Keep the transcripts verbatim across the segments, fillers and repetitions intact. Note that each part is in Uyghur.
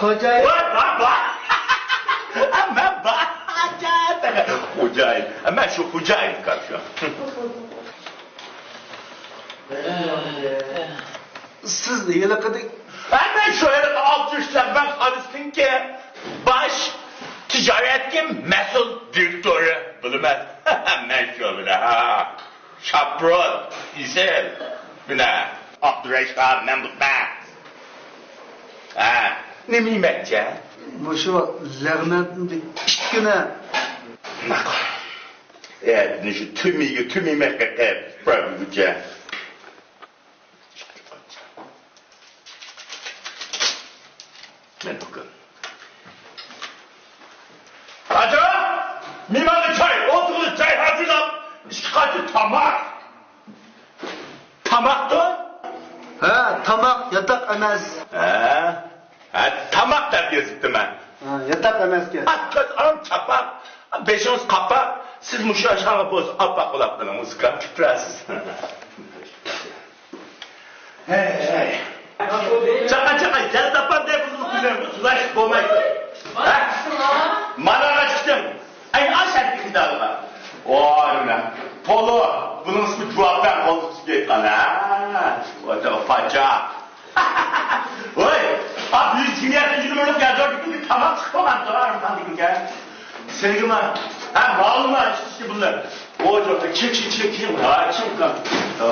خوجايىن. ۋاي، ۋاي، ۋاي. مەن بار. خوجايىن. مەن شۇ خوجايىن قارشى. سىز ھېلىقىدەك. مەن شۇ ھېلىقى ئابدۇرېشىت لەغمەن خالىسنىڭكى باش تىجارەتكە مەسئۇل دىرېكتورى بولىمەن. مەن شۇ بىلەن، ھا. شاپرول، ئېسىل. مانا، ئابدۇرېشىت، مەن بۇ، مەن. ھە، نېمە يېمەكچى؟ مۇشۇ لەغمەندىن بىر ئىككىنى. ماقۇل. ئەتىنى شۇ تۈمىگە تۈم يېمەككە قىلىپ بەرگۈچە. مەن ئۇكام. ھاجى! مېھمانغا چاي، ئولتۇرغۇزۇپ چاي ھازىرلاپ، ئىككى قاچا تاماق. تاماقتۇ؟ ھە، تاماق، ياتاق ئەمەس. ھە؟ ھە، تاماق دەپ يېزىپتىمەن. ھە، ياتاق ئەمەسكەن. ھە، كۆز ئاڭ چاپاق، بېشىڭىز قاپاق. سىز مۇشۇ ئاشخانىغا بولسا ئاپئاق بولاپ قېلىڭ، ئۇزىكام كېتىپ تۇرارسىز. ھەي، ھەي. چاقا، چاقا، يەر تاپقان دەپ بۇزۇلۇپ كېلىڭ، بۇ سۇلاشىپ بولمايدۇ. ھە؟ مانا ئاچىقتىم. ئەي، ئاش ئەتتى خىدالىغا. ۋاي، مانا. پولۇ، بۇنىڭ ئىسمى جۇۋاپەن قولتۇقسىز كەتكەن، ھە؟ ۋاي، پاچا. ۋاي، ئا، بىز كىميەدە يۈرمىلىك يازار دېگەن تاماق چىقىپ قالغان، تۇرار، دېگەن. سېنىڭمۇ؟ ھە، مالىمۇ ئىشتىشى بۇلار. ئو، جوق، چىق، چىق، چىق، چىق. ھا، چىق، ئۇكام. ھا،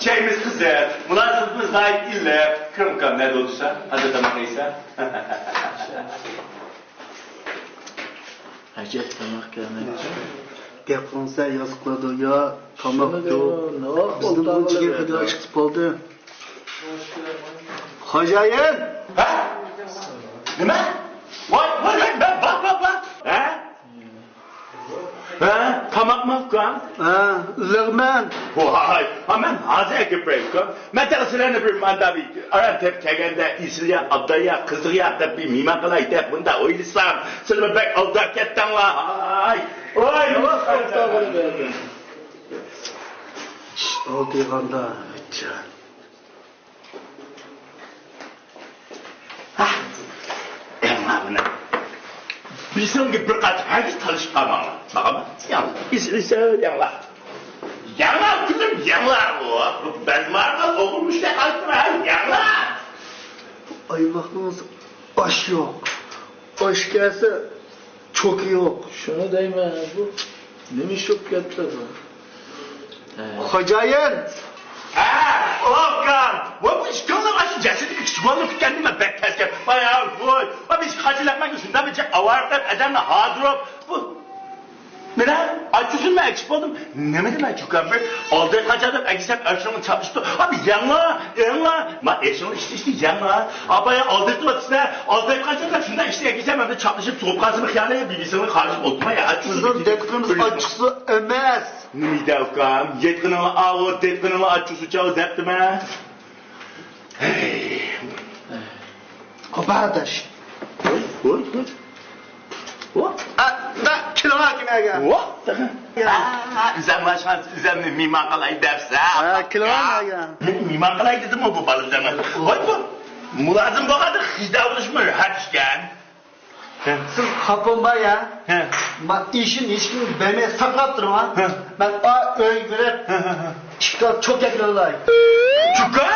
چايىمىز قىزىپ، مۇلازىمىتىمىز ناھايىتى ئىللىق. كىرىڭ، ئۇكام، نەدە ئولتۇرسا، ھازىر تاماق يەيسەن. ئەجەب تاماق كەلمەيدۇ. گەپ قىلسا ياز قىلىدۇ، يا تاماق شۇنى يوق. دەيمەن، ناۋاق بىزنىڭ بولدى ئۇنچىكى ئاغلىدى. خىجىل ئىشقىلىپ قالدى. خوجايىن! ھە؟ نېمە؟ ۋاي، ۋاي، ۋاي، بار، بار، بار، بار. ھە؟ ھە؟ تاماقمۇ، ئۇكام؟ ھە، لەغمەن. ۋاي، ھا، مەن ھازىر ئەكىرىپ بېرەي، ئۇكام. مەن تېخى سىلەرنى بىر ماندا بىر ئاران تېپىپ كەلگەندە، ئېسىل ياق، ئابدال ياق، قىزىق ياق دەپ بىر مېھمان قىلاي دەپ مۇندا ئويلىسام، سىلەر بەك ئالداپ كەتتىڭلار. ھاي، ۋاي، نېمە قىلىسەن؟ ئالدىغاندا. ھە، ئەمما مانا بىسىڭگە بىر قاچا ھەرگىز تالىشىپ قالماڭلار. ماقۇلمۇ؟ ياڭلار. ئېسىل، ئېسىل ياڭلار. ياڭلار، كۈلۈم، ياڭلار. ئۇ، بۇ بەزمارغا ئوغۇل مۇشتەك قالىپتۇ، ھە، ياڭلار. ئايماقنىڭ ئاش يوق. ئاش كەلسە، چوكى يوق. شۇنى دەيمەن، بۇ نېمە ئىش بولۇپ كەتتى بۇ؟ ھە. خوجايىن! ھە، ئۇكام! ۋاي، بۇ ئىككىڭلار ئاشۇ جەسىتىگە چۈشۈۋالدى ئىكەن، نېمە بەك تەسكەن. ۋاي، ۋاي، ۋاي، بىز قاچىلاپ مەن شۇنداق بىر ئاۋارە قىلىپ ئادەمنى ھازىرلاپ، بۇ مانا ئاچچىقسىز مەن ئېچىپ بولدۇم. نېمە دېمەن، چۇكام بىر ئالدى قاچا دەپ ئەگىسەم ئاشۇنىڭ چاپلىشىپتۇ. ئابى يەڭلا، يەڭلا. ما ئېشىڭنى ئىشتە، ئىشتە يەڭلا. ئاپايا ئالدىرتىۋاتىسىلەر. ئالدىرتقانچە شۇنداق ئىشتە ئەگىسەم ئەمدى چاپلىشىپ سوغۇپ قالسىمۇ خىيالى، بىبىسىڭنى قارىشىپ ئولتۇرما يا. ئاچچىقسىز بىزنىڭ دەتقىنىمىز ئاچچىقسۇ ئەمەس. نېمە دە ئۇكام؟ يەتقىنىڭلا ئاۋۇ، دەتقىنىڭلا ئاچچىقسۇ چاۋۇ دەپتىمەن. ھەي. قوپارداش. ھوي، ھوي، ھوي. ۋاھ. ئا، دا، كېلىڭلار كېمەگە. ۋاھ. يا. ئا، ئۆزەم باشقان، ئۆزەمنى مېھمان قىلاي دەپسە. ھە، كېلىڭلار مەگە. مېنى مېھمان قىلاي دېدىمۇ بۇ بالا ئۆزەمنى. ۋاي بۇ مۇلازىم بولغاندا خىش داۋىلىشىمۇ راھەت ئىكەن. ھە. سىز خاپا بولماي ھە. ھە. ما ئىشىم ھېچكىمگە بەرمەي ساقلاپ تۇرۇڭ ھە. ھە. مەن ئا ئۆيگە بېرىپ ھە، ھە، ھە. ئىككى چوكا كېلىۋالاي. چوكا؟